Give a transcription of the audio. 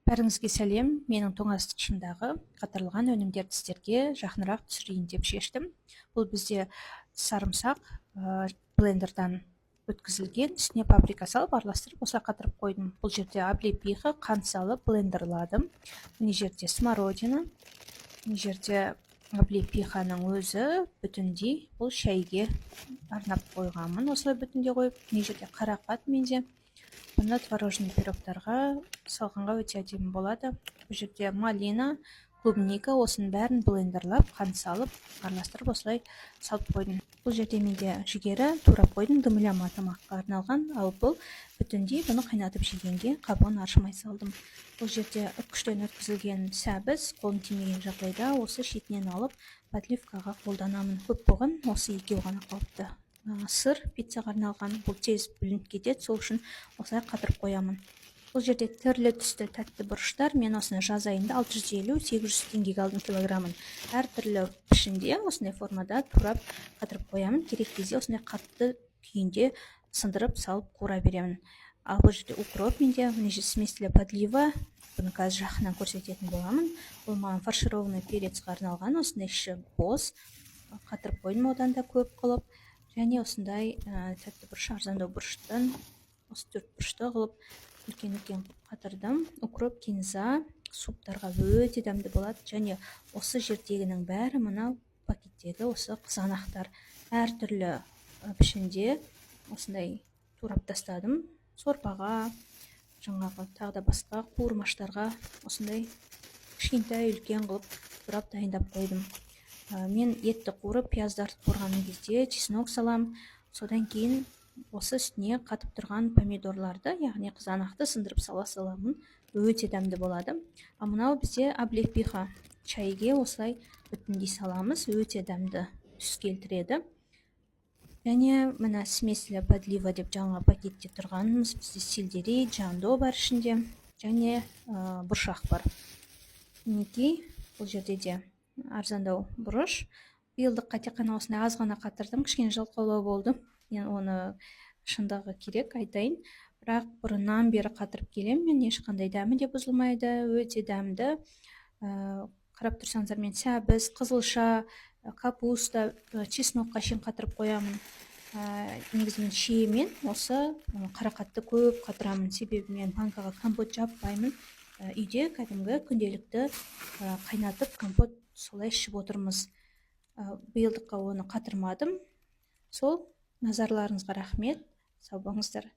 Бәріңізге сәлем! Менің тоңазытқышымдағы қатырылған өнімдерді сіздерге жақынырақ түсірейін деп шештім. Бұл бізде сарымсақ, блендердан өткізілген, үстіне паприка салып, араластырып, осылай қатырып қойдым. Бұл жерде облепиха, қант салып блендерладым. Мына жерде смородина, мына жерде облепиханың өзі бүтіндей, бұл шәйге арнап қойғанмын, осылай бүтіндей қойып. Мына жерде қарақат менде, бұны творожный пирогтарға салғанға өте әдемі болады. Бұл жерде малина, клубника, осының бәрін блендерлап, қант салып, араластырып, осылай салып қойдым. Бұл жерде менде жүгері, турап қойдым, дымляма тамаққа арналған. Ал бұл бүтіндей, бұны қайнатып жегенге қабығын аршымай салдым. Бұл жерде үккіштен өткізілген сәбіз, қолым тимеген жағдайда осы шетінен алып, подливкаға қолданамын. Көп болған, осы екеуі ғана қалыпты. Сыр, пиццаға арналған, бұл тез бүлініп кетеді, сол үшін осылай қатырып қоямын. Бұл жерде түрлі түсті тәтті бұрыштар. Мен осыны жаз айында 650-800 теңгеге алдым килограммын. Әртүрлі пішінде, осындай формада турап, қатырып қоямын. Керек кезде осындай қатты күйінде сындырып салып, қуыра беремін. Ал бұл жерде укроп менде. Мына жерде смесь для подлива, бұны қазір жақыннан көрсететін боламын. Бұл маған фаршированный перецқа арналған, осындай іші бос, қатырып қойдым одан да көп қылып. Және осындай тәтті бұрыш, арзандау бұрыштан осы төрт бұрышты қылып, үлкен үлкен қатырдым. Укроп, кинза суптарға өте дәмді болады. Және осы жердегінің бәрі мынау пакеттегі осы қызанақтар, әртүрлі пішінде осындай турап тастадым. Сорпаға, жаңағы тағы да басқа қуырмаштарға осындай кішкентай, үлкен қылып турап, дайындап қойдым. Мен етті қуырып, пияздарды қуырған кезде чеснок салам. Содан кейін осы үстіне қатып тұрған помидорларды, яғни қызанақты сындырып сала саламын, өте дәмді болады. Ал мынау бізде облепиха, шайге осылай бүтіндей саламыз, өте дәмді түс келтіреді. Және мына смесь для подлива деп жаңа пакетте тұрғанымыз, бізде сельдерей, жандо бар ішінде және бұршақ бар. Мінекей, бұл жерде де арзандау бұрыш. Биылдыққа тек қана осындай аз ғана қатырдым, кішкене жалқаулау болдым мен, оны шындығы керек айтайын. Бірақ бұрыннан бері қатырып келемін мен, ешқандай дәмі де бұзылмайды, өте дәмді. Қарап тұрсаңыздар, мен сәбіз, қызылша, капуста, чеснокқа шейін қатырып қоямын. Негізі мен шиемен осы қарақатты көп қатырамын, себебі мен банкаға компот жаппаймын. Үйде кәдімгі күнделікті қайнатып, компот солай ішіп отырмыз. Биылдыққа оны қатырмадым. Сол, назарларыңызға рахмет, сау болыңыздар!